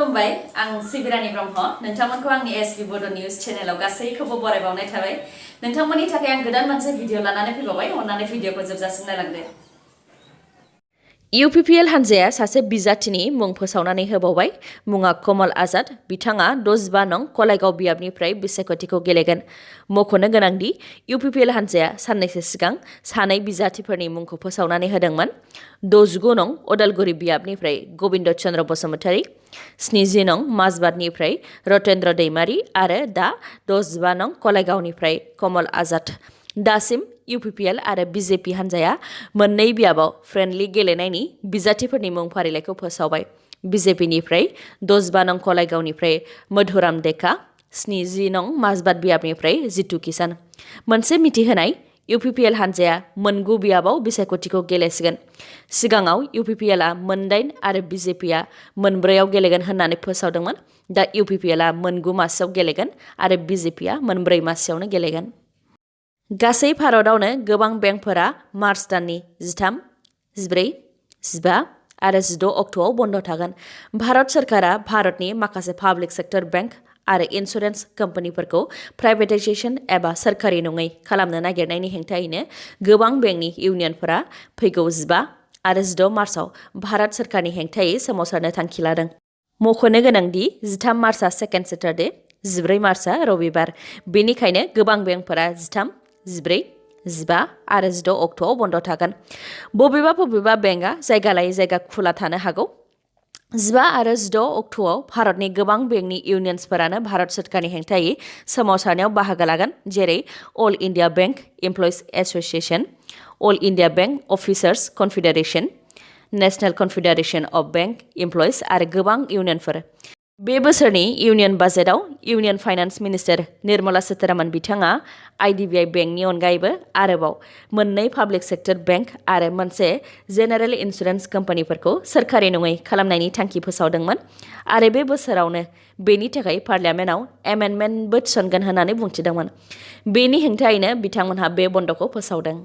खुलुमबाय आं सिबिरानि ब्रह्म नोंथांमोनखौ आंनि एसबी बोडो न्यूज चेनेलाव गासैखौबो बरायबावनाय थाबाय नोंथांमोननि थाखाय आं गोदान मोनसे भिडिअ लानानै फैबावबाय अन्नानै भिडिअखौ जोबजासिम नायलांदो UPPL हानजाया सासे बिजाथिनि मुं फोसावनानै होबावबाय मुङा कमल आजाद बिथाङा 65 नं कलाइगाव बियाबनिफ्राय बिसायख'थिखौ गेलेगोन मख'नो गोनांदि UPPL हानजाया साननैसो सिगां सानै बिजाथिफोरनि मुंखौ फोसावनानै होदोंमोन 69 नं अदालगुरि बियाबनिफ्राय गोविन्द चन्द्र बसुमतारी 70 नं माजबादनिफ्राय रतेन्द्र दैमारी आरो दा 65 नं कलाइगावनिफ्राय कमल आजाद दासिम UPPL आरो BJP हानजाया मोननै बियाबाव फ्रेन्डलि गेलेनायनि बिजाथिफोरनि मुं फारिलाइखौ फोसावबाय BJPनिफ्राय 65 नं कलाइगावनिफ्राय मधुराम देका 70 नं माजबाद बियाबनिफ्राय जितु किसान मोनसे मिथिहोनाय UPPL हानजाया मोनगु बियाबाव बिसायख'थिखौ गेलेसिगोन सिगाङाव UPPLआ मोन8 आरो BJPआ मोन4आव गेलेगोन होननानै फोसावदोंमोन दा UPPLआ मोनगु मासियाव गेलेगोन आरो BJPआ मोन4 मासियावनो गेलेगोन गासै भारतआवनो गोबां बेंकफोरा मार्च दाननि 13, 14, 15 आरो 16 अक्ट'आव बन्द थागोन भारत सरकारा भारतनि माखासे पाब्लिक सेक्टर बेंक आरो इन्सुरेन्स कम्पानिफोरखौ प्राइभेटाइजेसन एबा सोरखारि नङै खालामनो नागिरनायनि हेंथायैनो गोबां बेंकनि इउनियनफोरा फैगौ 15 आरो 16 मार्चआव भारत सरकारनि हेंथायै सोमावसारनो थांखि लादों मख'नो गोनांदि 13 मार्चआ सेकेन्ड सेटारडे 14 मार्चआ रबिबार बेनिखायनो गोबां बेंकफोरा 13, 14, 15 आरो 16 अक्ट'आव बन्द थागोन बबेबा बेंकआ जायगा लायै जायगा खुला थानो हागौ 15 आरो 16 अक्ट'आव भारतनि गोबां बेंकनि इउनियन्सफोरानो भारत सरकारनि हेंथायै सोमावसारनायाव बाहागो लागोन जेरै all India bank employees association all India bank officers confederation national confederation of bank employees आरो गोबां इउनियनफोर बे बोसोरनि इउनियन बाजेटआव union finance minister Nirmala Sitharaman बिथाङा IDBI बेंकनि अनगायैबो आरोबाव मोननै पाब्लिक सेक्टर बेंक आरो मोनसे जेनेरेल इन्सुरेन्स कम्पानिफोरखौ सोरखारि नङै खालामनायनि थांखि फोसावदोंमोन आरो बे बोसोरावनो बेनि थाखाय पार्लियामेन्टआव एमेन्डमेन्टबो थिसनगोन होननानै बुंथिदोंमोन बेनि हेंथायैनो बिथांमोनहा बे बन्द'खौ फोसावदों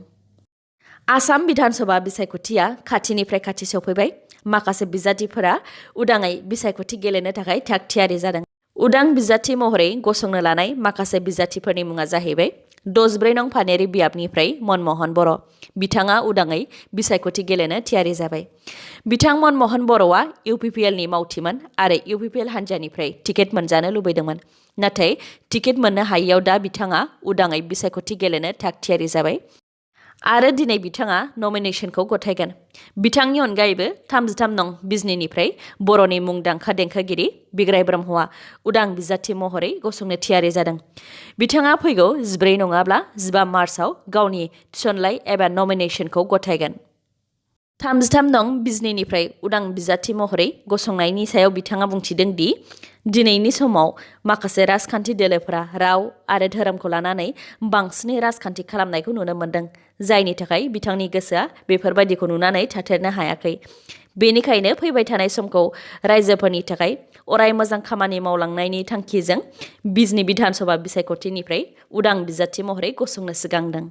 आसाम बिधानसभा बिसायख'थिया खाथिनिफ्राय खाथि सौफैबाय माखासे बिजाथिफोरा उदाङै बिसायख'थि गेलेनो थाखाय थाग थियारि जादों उदां बिजाथि महरै गसंनो लानाय माखासे बिजाथिफोरनि मुङा जाहैबाय 64 नं फानेरि बियाबनिफ्राय मनमोहन बर' बिथाङा उदाङै बिसायख'थि गेलेनो थियारि जाबाय बिथां मनमोहन बर'आ UPPLनि मावथिमोन आरो UPPL हानजानिफ्राय टिकेट मोनजानो लुबैदोंमोन नाथाय टिकेट मोननो हायैयाव दा बिथाङा उदाङै बिसायख'थि गेलेनो थाग थियारि जाबाय आरो दिनै बिथाङा नमिनेशनखौ गथायगोन बिथांनि अनगायैबो 33 नं बिजनीनिफ्राय बर'नि मुंदांखा देंखोगिरि बिग्राय ब्रह्मआ उदां बिजाथि महरै गसंनो थियारि जादों बिथाङा फैगौ 14 नङाब्ला 15 मार्चआव गावनि थिसनलाइ एबा नमिनेशनखौ गथायगोन 33 नं बिजनीनिफ्राय उदां बिजाथि महरै गसंनायनि सायाव बिथाङा बुंथिदों दि दिनैनि समाव माखासे राजखान्थि दोलोफोरा राव आरो धोरोमखौ लानानै बांसिनै राजखान्थि खालामनायखौ नुनो मोन्दों जायनि थाखाय बिथांनि गोसोआ बेफोरबायदिखौ नुनानै थाथेरनो हायाखै बेनिखायनो फैबाय थानाय समखौ रायजोफोरनि थाखाय अराय मोजां खामानि मावलांनायनि थांखिजों बिजनी बिधानसभा बिसायख'थिनिफ्राय उदां बिजाथि महरै गसंनो सिगांदों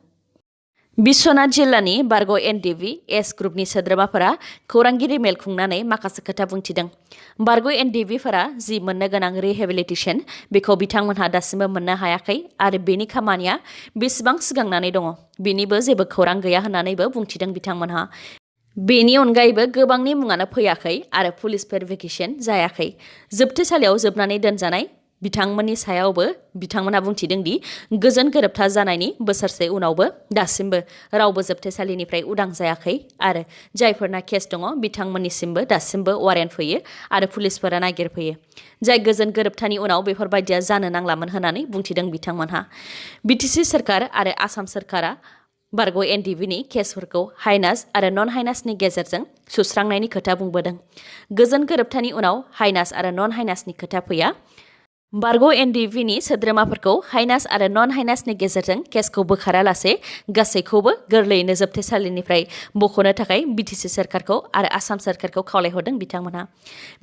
बिश्वनाथ जिल्लानि बारग' NDFB एस ग्रुपनि सोद्रोमाफोरा खौरांगिरि मेल खुंनानै माखासे खोथा बुंथिदों बारग' NDFBफोरा जि मोननो गोनां रिहेबिलिटेसन बेखौ बिथांमोनहा दासिमबो मोननो हायाखै आरो बेनि खामानिया बेसेबां सिगांनानै दङ बेनिबो जेबो खौरां गैया होननानैबो बुंथिदों बिथांमोनहा बेनि अनगायैबो गोबांनि मुङानो फैयाखै आरो पुलिस भेरिफिकेसन जायाखै जोबथेसालियाव जोबनानै दोनजानाय बिथांमोननि सायावबो बिथांमोनहा बुंथिदों दि गोजोन गोरोबथा जानायनि बोसोरसे उनावबो दासिमबो रावबो जोबथेसालिनिफ्राय उदां जायाखै आरो जायफोरना केस दङ बिथांमोननिसिमबो दासिमबो वारेन्ट फैयो आरो पुलिसफोरा नागिरफैयो जाय गोजोन गोरोबथानि उनाव बेफोरबायदिया जानो नांलामोन होननानै बुंथिदों बिथांमोनहा BTC सरकार आरो आसाम सरकारा बारग' NDFBनि केसफोरखौ हाइनास आरो नन हाइनासनि गेजेरजों सुस्रांनायनि खोथा बुंबोदों गोजोन गोरोबथानि उनाव हाइनास आरो नन हाइनासनि खोथा फैया बारग' NDFBनि सोद्रोमाफोरखौ हाइनास आरो नन हाइनासनि गेजेरजों केसखौ बोखारालासे गासैखौबो गोरलैयैनो जोबथेसालिनिफ्राय बख'नो थाखाय BTC सरकारखौ आरो आसाम सरकारखौ खावलायहरदों बिथांमोनहा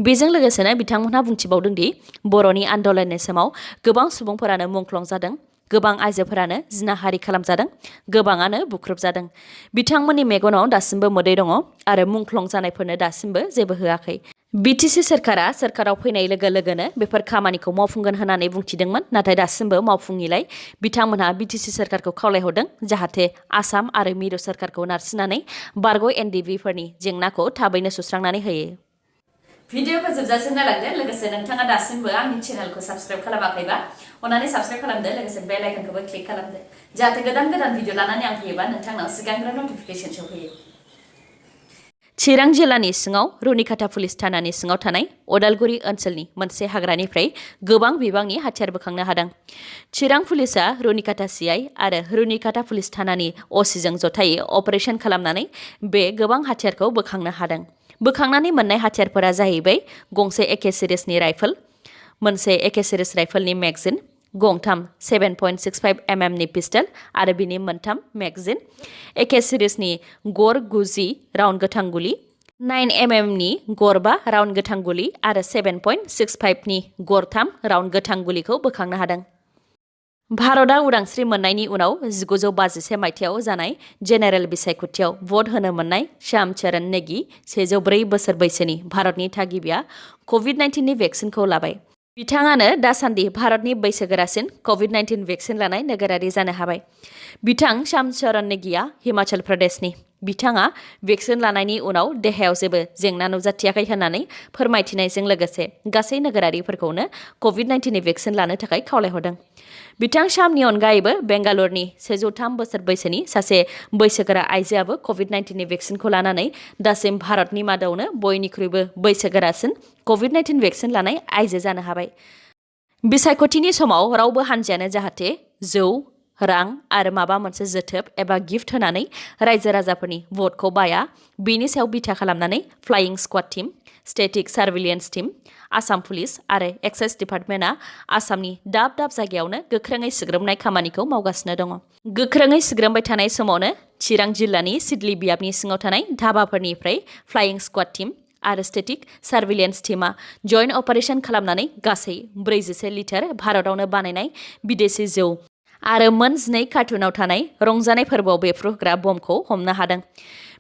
बेजों लोगोसेनो बिथांमोनहा बुंथिबावदों दि बर'नि आन्दलननि समाव गोबां सुबुंफोरानो मुंख्लं जादों गोबां आइजोफोरानो जिनाहारि खालामजादों गोबाङानो बुख्रुबजादों बिथांमोननि मेगनाव दासिमबो मोदै दङ आरो मुंख्लं जानायफोरनो दासिमबो जेबो होआखै BTC सरकारा सरकाराव फैनाय लोगो लोगोनो बेफोर खामानिखौ मावफुंगोन होननानै बुंथिदोंमोन नाथाय दासिमबो मावफुङिलाय बिथांमोनहा BTC सरकारखौ खावलायहरदों जाहाथे आसाम आरो मिरु सरकारखौ नारसिननानै बारग' NDB फोरनि जेंनाखौ थाबैनो सुस्रांनानै होयो। भिडिअखौ जोबजासिम नायलांदो लोगोसे नोंथाङा दासिमबो आंनि चेनेलखौ साबस्क्राइब खालामाखैबा अन्नानै साबस्क्राइब खालामदो लोगोसे बेल आइकनखौबो क्लिक खालामदो जाहाथे गोदान भिडिअ लानानै आं फैयोबा नोंथांनाव सिगांग्रो नटिफिकेसन सौफैयो। चिरां जिल्लानि सिङाव रुनिकाटा पुलिस थानानि सिङाव थानाय अदालगुरि ओनसोलनि मोनसे हाग्रानिफ्राय गोबां बिबांनि हाथियार बोखांनो हादों। चिरां पुलिसआ रुनिकाटा CI आरो रुनिकाटा पुलिस थानानि OC जों जथायै अपारेशन खालामनानै बे गोबां हाथियारखौ बोखांनो हादों। बोखांनानै मोननाय हाथियारफोरा जाहैबाय गंसे AK सिरिजनि राइफल, मोनसे AK सिरिज राइफलनि मेगजिन, गंथाम 7.65 mm नि पिस्टल आरो बिनि मोनथाम मेगजिन, AK सिरिजनि गर 90 राउन्ड गोथां गुलि, 9 mm नि गर 5 राउन्ड गोथां गुलि आरो 7.65 नि गर 3 राउन्ड गोथां गुलिखौ बोखांनो हादों। भारतआ उदांस्रि मोननायनि उनाव 1951 मायथाइयाव जानाय जेनेरेल बिसायख'थियाव भट होनो मोननाय श्याम चरण नेगी 104 बोसोर बैसोनि भारतनि थागिबिया COVID-19 नि भेक्सिनखौ लाबाय। बिथाङानो दासान्दि भारतनि बैसोगोरासिन COVID-19 भेक्सिन लानाय नोगोरारि जानो हाबाय। बिथां श्याम चरण नेगीआ हिमाचल प्रदेशनि। बिथाङा भेक्सिन लानायनि उनाव देहायाव जेबो जेंना नुजाथियाखै होननानै फोरमायथिनायजों लोगोसे गासै नोगोरारिफोरखौनो COVID-19 नि भेक्सिन लानो थाखाय खावलायहरदों। बिथां श्यामनि अनगायैबो बेंगालुरुनि 103 बोसोर बैसोनि सासे बैसोगोरा आइजोआबो COVID-19 नि भेक्सिनखौ लानानै दासिम भारतनि मादावनो बयनिख्रुइबो बैसोगोरासिन COVID-19 भेक्सिन लानाय आइजो जानो हाबाय। बिसायख'थिनि समाव रावबो हान्जायानो जाहाथे जौ, रां आरो माबा मोनसे जोथोब एबा गिफ्ट होनानै रायजो राजाफोरनि भटखौ बाया बेनि सायाव बिथा खालामनानै flying squad team, static surveillance team, Assam police आरो एक्साइज डिपार्टमेन्टआ आसामनि दाब दाब जायगायावनो गोख्रोङै सिग्रोमनाय खामानिखौ मावगासिनो दङ। गोख्रोङै सिग्रोमबाय थानाय समावनो चिरां जिल्लानि सिडली बियाबनि सिङाव थानाय धाबाफोरनिफ्राय फ्लाइंग स्क्वाड टीम आरो स्टेटिक सार्भिलियेन्स टीमा जइन्ट अपारेशन खालामनानै गासै 41 लिटार भारतावनो बानायनाय बिदेशी जौ आरो मोन 2 कार्टुनाव थानाय रंजानाय फोरबोआव बेफ्रुग्रा बमखौ हमनो हादों।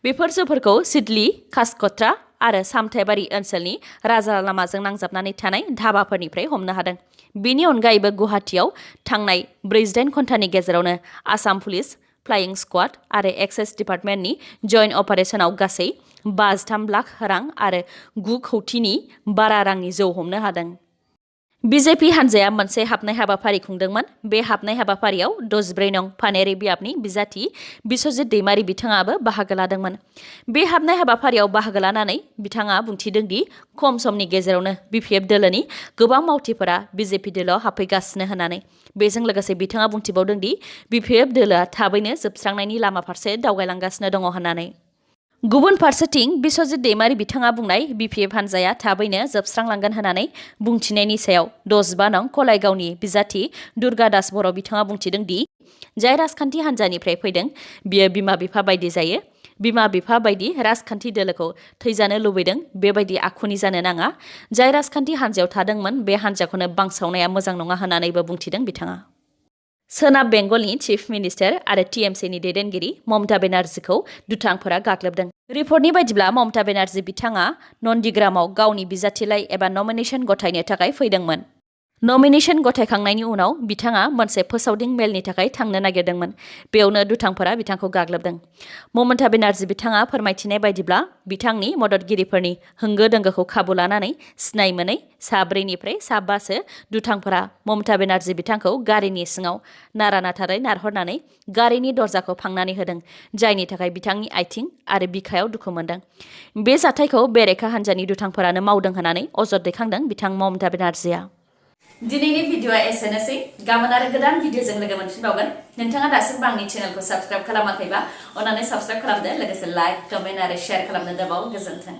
बेफोर जौफोरखौ सिडली, कासकट्रा आरो सामथाइबारि ओनसोलनि राजा लामाजों नांजाबनानै थानाय धाबाफोरनिफ्राय हमनो हादों। बेनि अनगायैबो गुवाहाटीआव थांनाय 48 घन्टानि गेजेरावनो आसाम पुलिस, फ्लाइंग स्क्वाड आरो एक्साइज डिपार्टमेन्टनि जइन्ट अपारेशनाव गासै 53 लाख रां आरो 9 कौटिनि बारा रांनि जौ हमनो हादों। BJP हान्जाया मोनसे हाबनाय हाबाफारि खुंदोंमोन। बे हाबनाय हाबाफारियाव 64 नं फानेरि बियाबनि बिजाथि बिश्वजित दैमारी बिथाङाबो बाहागो लादोंमोन। बे हाबनाय हाबाफारियाव बाहागो लानानै बिथाङा बुंथिदों दि खम समनि गेजेरावनो BPF दोलोनि गोबां मावथिफोरा BJP दोलोआव हाबफैगासिनो होननानै। बेजों लोगोसे बिथाङा बुंथिबावदों दि BPF दोलोआ थाबैनो जोबस्रांनायनि लामा फारसे दावगालांगासिनो दङ होननानै। गुबुन फारसेथिं बिश्वजित दैमारी बिथाङा बुंनाय BPF हान्जाया थाबैनो जोबस्रांलांगोन होननानै बुंथिनायनि सायाव 65 नं कलाइगावनि बिजाथि दुर्गा दास बर' बिथाङा बुंथिदों दि जाय राजखान्थि हान्जानिफ्राय फैदों बियो बिमा बिफा बायदि जायो। बिमा बिफा बायदि राजखान्थि दोलोखौ थैजानो लुबैदों बेबायदि आखुनि जानो नाङा। जाय राजखान्थि हान्जायाव थादोंमोन बे हान्जाखौनो बांसावनाया मोजां नङा होननानैबो बुंथिदों बिथाङा। सोनाब बेंगलनि चिफ मिनिस्टार आरो TMCनि दैदेनगिरि ममता बेनार्जीखौ दुथांफोरा गाग्लोबदों। रिपर्टनि बायदिब्ला ममता बेनार्जी बिथाङा नन्दीग्रामाव गावनि बिजाथिलाइ एबा नमिनेशन गथायनो थाखाय फैदोंमोन। नमिनेशन गथायखांनायनि उनाव बिथाङा मोनसे फोसावदिं मेलनि थाखाय थांनो नागिरदोंमोन। बेयावनो दुथांफोरा बिथांखौ गाग्लोबदों। ममता बेनार्जी बिथाङा फोरमायथिनाय बायदिब्ला बिथांनि मददगिरिफोरनि होंगो दोंगोखौ खाबु लानानै सिनाय मोनै 4निफ्राय 5सो दुथांफोरा ममता बेनार्जी बिथांखौ गारिनि सिङाव नारा-नाथारै नारहरनानै गारिनि दरजाखौ फांनानै होदों जायनि थाखाय बिथांनि आथिं आरो बिखायाव दुखु मोनदों। बे जाथायखौ बेरेखा हान्जानि दुथांफोरानो मावदों होननानै अजद दैखांदों बिथां ममता बेनार्जीआ। दिनैनि भिडिअआ एसेनोसै। गाबोन आरो गोदान भिडिअजों लोगो मोनफिनबावगोन। नोंथाङा दासिमबो आंनि चेनेलखौ साबस्क्राइब खालामाखैबा अन्नानै साबस्क्राइब खालामदो लोगोसे लाइक, कमेन्ट आरो शेयार खालामनो दाबाव। गोजोन्थों।